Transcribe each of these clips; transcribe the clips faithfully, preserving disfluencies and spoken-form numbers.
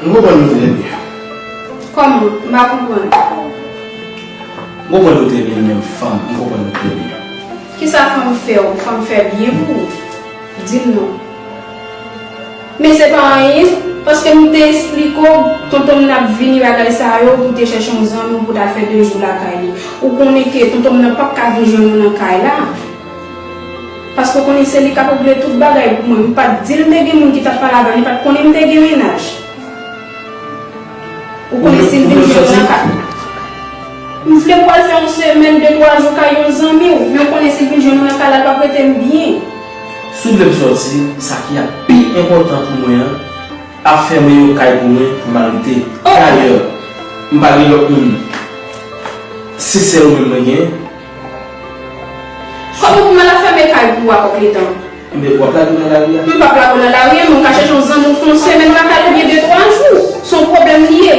M konprann nou trè byen. Kòman? M pa konprann. M konprann nou trè byen, menm fanm, m konprann nou trè byen. Kisa fanm fè w? Fanm fè byen pou ou? Di m non. Men se pa anyen, paske m te esplike w, tonton m nan ap vini bagay sa yo, pou te chèche yon zanmi w pou ta fè de jou lakay li. Ou konnen ke tonton m nan p ap ka vin jwenn ou nan kay la. Paske w konnen se li k ap regle tout bagay pou mwen. M pa t di l te gen moun ki t ap pale avè l, li pa t konnen m te gen mennaj. Ou konnen si l vin jwenn ou nan kay. M vle pou al fè yon semèn, de, twa jou kay yon zanmi w, men w konnen si l vin jwenn ou nan kay la, l p ap rete m byen. Si w vle m sòti, sa ki ap pi enpòtan pou mwen an, ap fèmen yon kay pou mwen pou m al rete. Dayè, m pa gen lòt moun sensè ou menm mwen gen. Kòman pou m al ap fèmen kay pou w a kòk letan? Men w ap lage w nan lari a? M p ap lage w nan lari a, men w ka chèche yon zanmi w fè yon semèn lakay ou byen de, twa jou. Se yon pwoblèm li ye.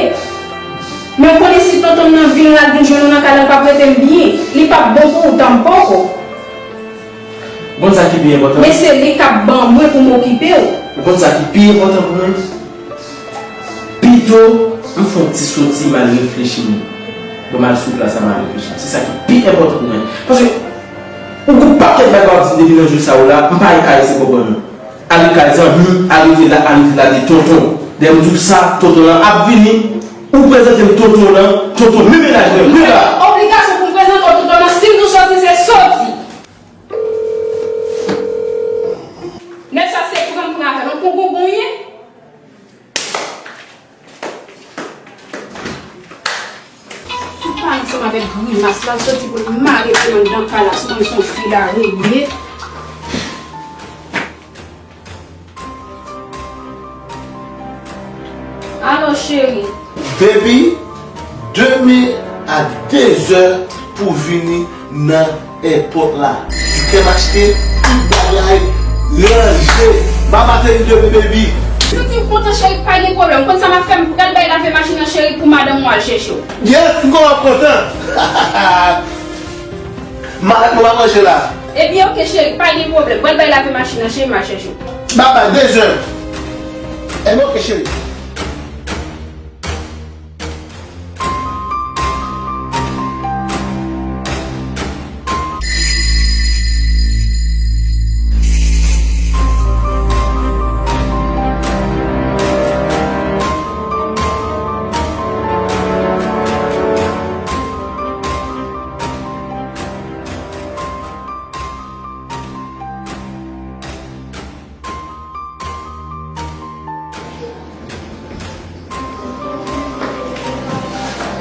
Men w konnen si tonton m nan vin la, l vin jwenn ou nan kay la, l p ap rete m byen. Li p ap bon pou ou tanpòko. Ou konn sa ki pi enpòtan? Men se li k ap ban mwen pou m okipe w. Ou konn sa ki pi enpòtan pou mwen? Pito m fè yon ti soti, m al reflechi m. Bon, m al sou plas la, m al reflechi m. Se sa ki pi enpòtan pou mwen. Paske, ou gon pakèt bagay w ap di m depi nan jou sa yo la, m pa gen kay, se konprann ou. Ale kay zanmi, al rete la, al rete la de tonton. Dèyè m di w sa, tonton lan ap vini, ou prezante m tonton lan, tonton men mennaj mwen, men la. Obligasyon pou m prezante w tonton lan, si m di w soti, se soti. Nèg sa se pran m pran avè l, ou konn gon gon ye? Tout pa ansanm avèk grimas la, l soti pou l mare pye anndan kay la, sou konn se yon fi la rele. Alo, cheri. Baby, demen a de zè pou vini nan èpòt la. Ti kè m achte tout bagay ranje. M ap ateri demen, baby. Santi w kontan, cheri, pa gen pwoblèm. Konn sa m ap fè, m pral bay lave machin nan, cheri, pou madanm ou al chèche w. Yes, m konn w ap kontan. Malad mwen pa manje la. Ebyen, oke, cheri, pa gen pwoblèm. Mwen bay lave machin nan, cheri, m al chèche w. Babay, de zè. Ebyen, oke, cheri.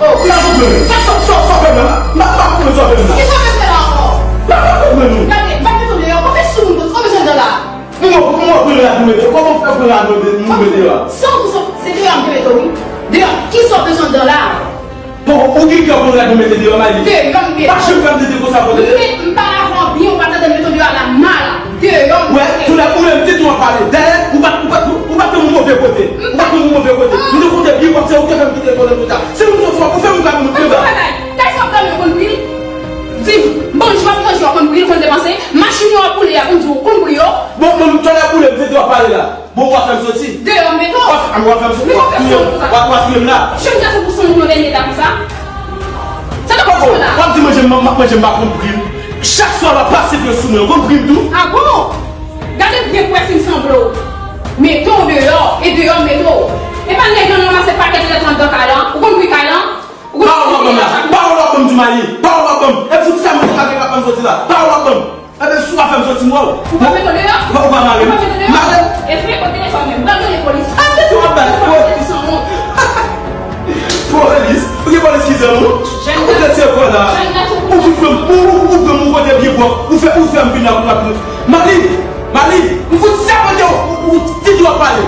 Oh, m pa konprann. Sa, sa, sa, sa w fè m la? M pa, m pa konprann sa w fè m la. Kisa w fè la ankò? M pa, m pa konprann ou. Gade, m pa met ou deyò, pa fè sou moun konsa, ou bezwen dan la. Mwen, mwen, mwen pran rad mwen mete. Kòman w fè pran rad mwen mete deyò a? San pou san, se deyò m te mete w, wi. Deyò, kisa w bezwen dan la? Bon, ou gen kè pou rad ou mete deyò, Mali? Deyò m mete. Pa janm fè m tete konsa, tande. M pa lavan byen, ou pa tande m mete w deyò a la, mal. Deyò m mete. Wè, kounye a ou menm tete w ap pale. Dayè, ou pa, ou pa, ou pa fè m move kote. Ou pa fè m move kote. M te konte byen, w ap se ou te fè m kite kote konsa. Si nou sòti, w ap fè m gade moun. Ann di yon bagay. Kay sa w ap dòmi, ou konn pri l? Di m, manje w ap manje, w ap konn pri l, ou konn depanse? Machin yo w ap woule a, konn di w konn pri yo? Bon, bon, talè w ap woule, m tete w ap pale la. Bon, w ap fè m soti. Deyò m mete w. W ap, a, w ap fè m soti. W ap fè m soti. W ap, w ap fouye m la. Jèn gason pou son moun yon dènye eta konsa. Sa ta pase la? W ap di manje m, m ap manje m pa konn pri m. Chak swa w ap pase pye sou mwen, w konn pri m tou? A bon? Gade byen pou wè si m sanble w. Mete w deyò, e deyò m mete w. E pa nèg yo nan ranmase pakèt lèt anndan kay lan. Ou konn pri kay lan? Pawòl w ap ban m la. Pawòl w ap ban m, Djoumaye. Pawòl w ap ban m. E pou sa mwen pa gen k ap ban m soti la. Pawòl w ap ban m. Enben, si w pa fè m soti, m wè w. Ou pa mete w deyò? Ou pa, ou pa mare m? Ou pa mete w deyò? Mare m? E fè kote telefòn mwen. M pral rele polis. A, tete w ap bay. Polis, sanwont. Polis? Ou gen polis ki zanmi w? Ou tete se kò la. Ou fout pran m, ou, ou, ou pran m yon kote byen pwòp. Ou fè, ou fè m vin la pou m ap. Mali! Mali! M fout sabote w, ou, ou, tete w ap pale.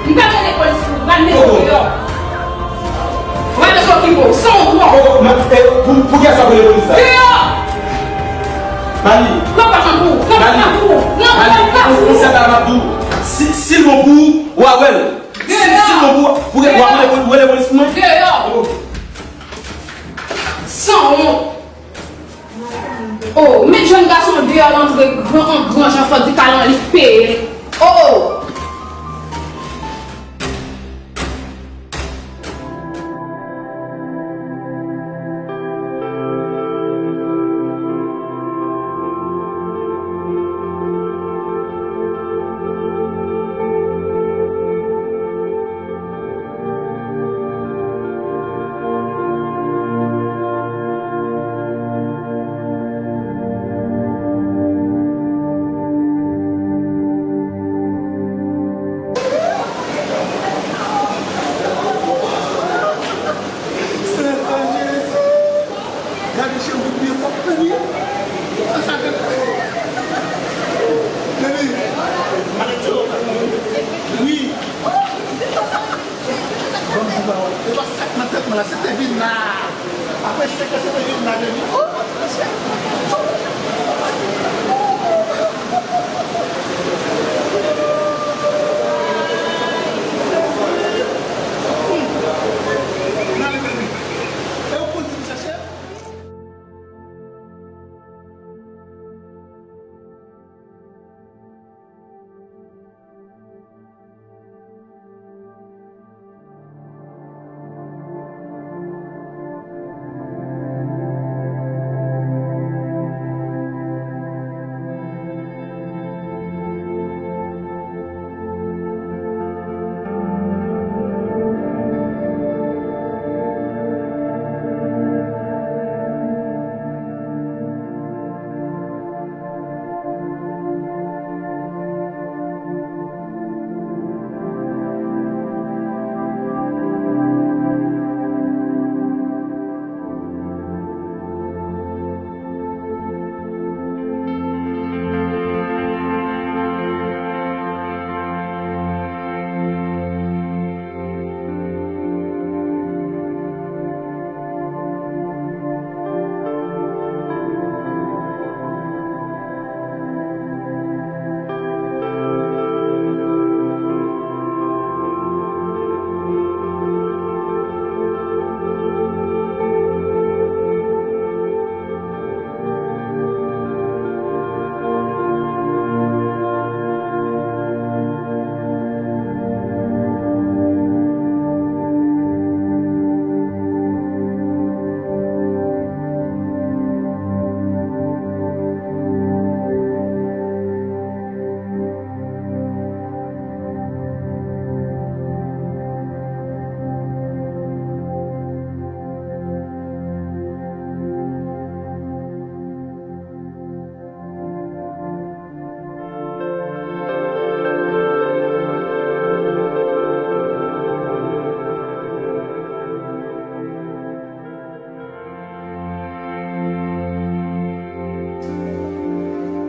M pral rele polis pou ou, m pral mete w deyò. Ou pa bezwen okipe w, sanwont. Oh, oh, ma, eh, pou, pou kiyès w ap rele polis la? Deyò! Mali! Pran pa jan pou ou, pran pa jan pou ou. Non, Mali, pran pa pou ou. Ou, ou sèt la m ap di w. Si, si l bon pou ou, w a wè l. Si, si l bon pou ou, ou, w ap rele, ou rele polis pou mwen? Deyò! Oh. Sanwont! Oh, met jèn gason deyò, l antre gran an gran jan, fò di kay lan li peye l. Oh!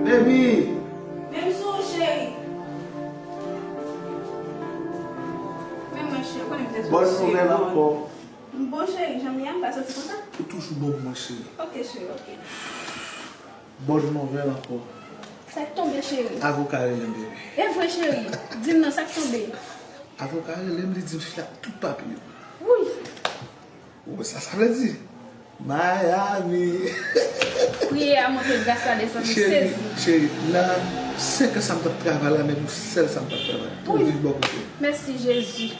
Baby! Men m sou ou, cheri. Men mwen, cheri, konnen m te sou ou, cheri. Bòn nouvèl ankò. M bon, cheri, jan m ye a, m pa soti konsa. Ou toujou bon pou mwen, cheri. Ok, cheri, ok. Bòn nouvèl ankò. Sa k tonbe, cheri? Avoka rele m, bebe. E vre, cheri? Di m non, sa k tonbe? Avoka rele m, li di m fi a tout papye yo. Wi. Ou wè sa sa vle di? Miami. Priyè a montre gras la desann, m sezi. Cheri, cheri, nan senk an sa m t ap travay la, men ou sèl sa m t ap travay. Pou viv bò kote. Mèsi, Jezi.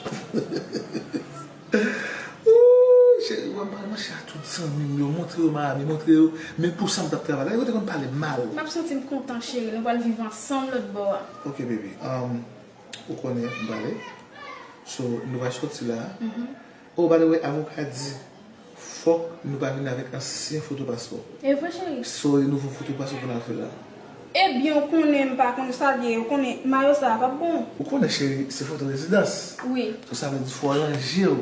Ooh, cheri, wè m pral mache a tout zanmi m yo, montre yo Miami, montre yo, men pou sa m t ap travay la, yo te konn pale m mal. M ap santi m kontan, cheri, nou pral viv ansanm lòt bò a. Ok, baby. Um, ou konnen m prale. So, nou pral soti la. Mhm. Oh, by the way, avoka di, fòk nou pa vin avèk ansyen foto paspò. E vre, cheri? Sorry, nouvo foto paspò pou n al fè la. Ebyen, ou konnen m pa konn sa l ye, ou konnen mayo sa a p ap bon. Ou konnen, cheri, se foto rezidans. Wi. So, sa vle di fò w ranje w.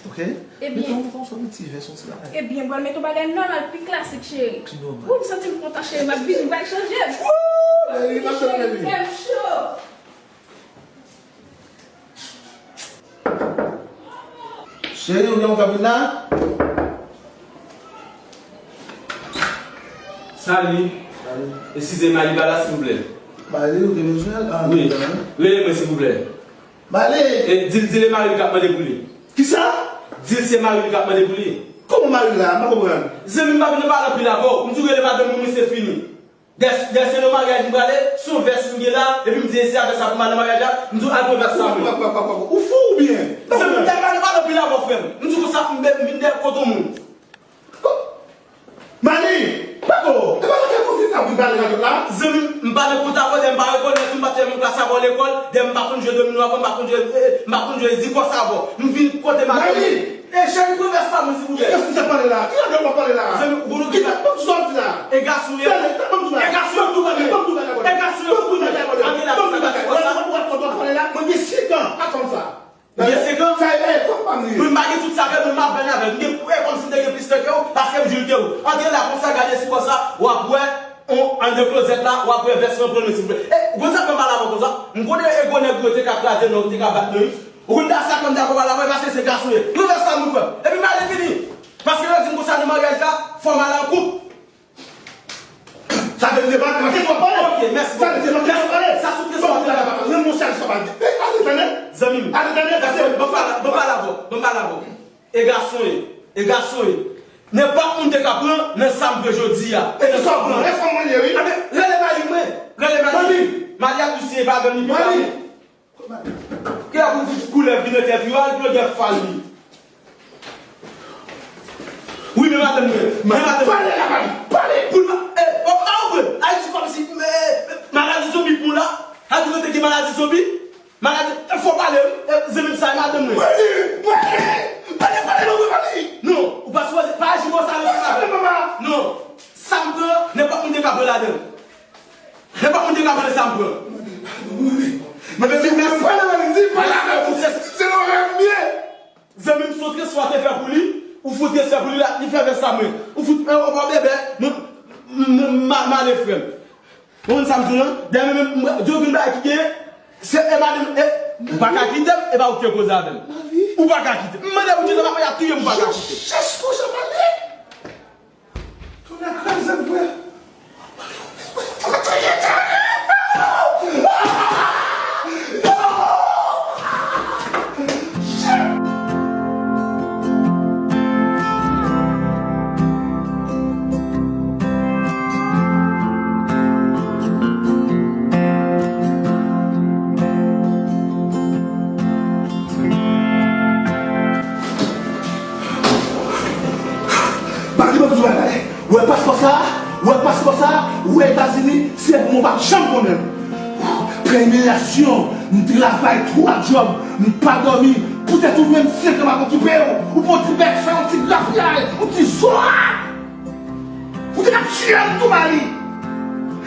Ok? Ebyen. Mete yon, mete yon sòt ti vès, yon ti bagay. Ebyen, m pral mete yon bagay nòmal, pi klasik, cheri. Pi nòmal. Wi, m santi m kontan, cheri, m ap vini, m pral chanje. Woo! Baby, m ap tann, baby. Fè m cho. Cheri, ou gen moun k ap vin la? Salut. Salut. Eskize, Mali pa la, silvouplè? Mali, ou te bezwen l? Ah, wi. Rele mwen, silvouplè. Mali! E, di l, di l e mari l k ap mande pou li. Kisa? Di l se mari l k ap mande pou li. Kòman mari l la? M pa konprann. Zanmi m, pa vin pale anpil avè w. M di w rele madanm mwen, mwen se fini. Dèyè, dèyè se nan maryaj m prale, se yon vès m gen la, epi m di e se avè sa pou m al nan maryaj la, m di w al pran vès sa mwen. Ou fou oubyen? Zanmi m, dèyè pa, pa anpil avè w, frè m. M di w konsa, m vin dèyè kont yon moun. Mali! Pako! E pa nan kèk konfli n ap vin pale radòt la? Zanmi m, m pa nan kont avè w, dèyè m pa rekonèt ou, m pa t fè menm klas avè w lekòl, dèyè m pa konn jwe domino avè w, m pa konn jwe, eh, m pa konn jwe zikòs avè w. M vin kote madanm mwen. Mali! E cheri, pran vès pa mwen, silvouplè. Ki vès misye pale la? Ki radòt w ap pale la? Zanmi, ou konnen ki sa? Ban m di sa w ap di la. E gason ye. Tande, tande, ban m di w bagay. E gason ye. Ban m di w bagay, ban m di w bagay. E gason ye. Ban m di w bagay, ban m di w bagay. Antre la, ban m di w bagay. Mwen gen senk an ak fanm sa. Ou gen senk an? Sa e, e, fanm pa m li ye. Mwen pa gen tout sa ke mwen, m ap vann avè l. M gen, e, kòmsi m te gen plis tan ke w, paske m jil ke w. Antre la konsa, gade sou bò sa, w ap wè, on, anndan klozèt la, w ap wè vès lan, pran l, silvouplè. E, ou konn sa k fè m pale avè w konsa? M konnen e gwo nèg ou yo te ka kraze nan, ou te ka bat nan ri. Ou konn sa k fè m dakò pale avè w, paske se gason ye. Pran vès sa, mon frè. Epi m ale vini. Paske yo di m konsa nan maryaj la, fò m al an koup. Sa vle di demanti, manke twò pale. Ok, mèsi. Sa vle di demanti twò pale. Sa sou kesyon. Bon, la, la, la, rann mwen chaj sa pale. Eh, ale, tande. Zanmi m. Ale, tande. Bon, bon, pale, bon, pale avè w. Bon, pale avè w. E gason ye. E gason ye. Nenpòt moun te ka pran nan sa m pran jodi a. E ki sa w pran? E fanm mwen ye, wi. Anben, rele mari mwen. Rele mari. Mari. Mari ap di si e pa grann li pi pa mwen. Kè pou di koulè vin nan tèt ou, al pran dèf fal li. Wi, men madanm mwen. Men madanm. Pale la, pale. Pale. Pou l pa, eh, oh, ah, wi. Ayiti kòmsi, eh, maladi zonbi pou la. A di kote gen maladi zonbi? Maladi, eh, fò pale, wi. Eh, zanmi m sa, e madanm mwen. Pale, pale. Pale, pale, pale, pale. Non, ou pa sipoze, pa aji konsa, non, sa. Pale, mama. Non. Sa m pran, nenpòt moun te ka pran ladan. Nenpòt moun te ka pran sa m pran. Mande, mande, mande. Mande, mèsi. Pale, mande, di, pale avè m. Se nan rèv m ye. Zanmi m, se yon transfè w te fè pou li, ou fout transfè pou li la, li fè vès la mwen. Ou fout, eh, ou pran bebe, m, m, m, ma, male frè m. Ou konn sa m di w lan? Dèyè menm, m, m, di w gen bagay ki gen, se, e madanm, e, ou pa ka kite m, e pa ou ki te koze avè m. Ou pa ka kite m. M mande pou kite m, apre y ap touye m, ou pa ka kite m. Jis konsa, mande. Tonnè kraze m, frè. Mari, ban m di w bagay. Ou wè paspò sa a? Ou wè paspò sa a? Ou wè Etazini? Se pou mwen, w p ap janm konnen l. Pran imilyasyon, m travay twa djòb, m pa dòmi. Poutèt ou menm, se ke m ap okipe w. Ou pran ti bèk, fè yon ti grafyay, yon ti zwa. Ou te ka tiye m tou, Mari.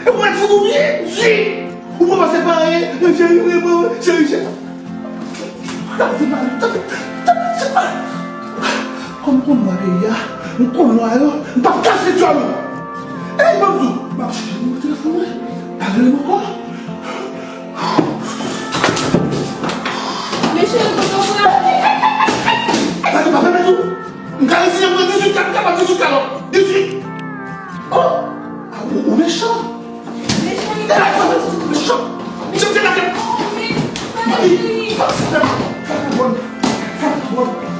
E pou mwen di nou byen di. Ou pa panse pa anyen, men cheri, vrèman, cheri, cheri. Gade, Mari, tande, tande, tande. Kòm m konn lwa peyi a, m konn lwa yo, m p ap kase djòl ou. Ey, ban m di w, m ap chèche nimewo telefòn mwen. Pa rele m ankò. Men cheri, kote w prale? Gade, pa pèmèt ou. M ka reziyen m pran dizuit ka, m ka pran dizuit ka non. Dizuit. Oh! Ah, ou, ou mechan. Mechan, wi. Eh, mechan. Mechan, te lage. Mari, fè l bon. Fè l bon.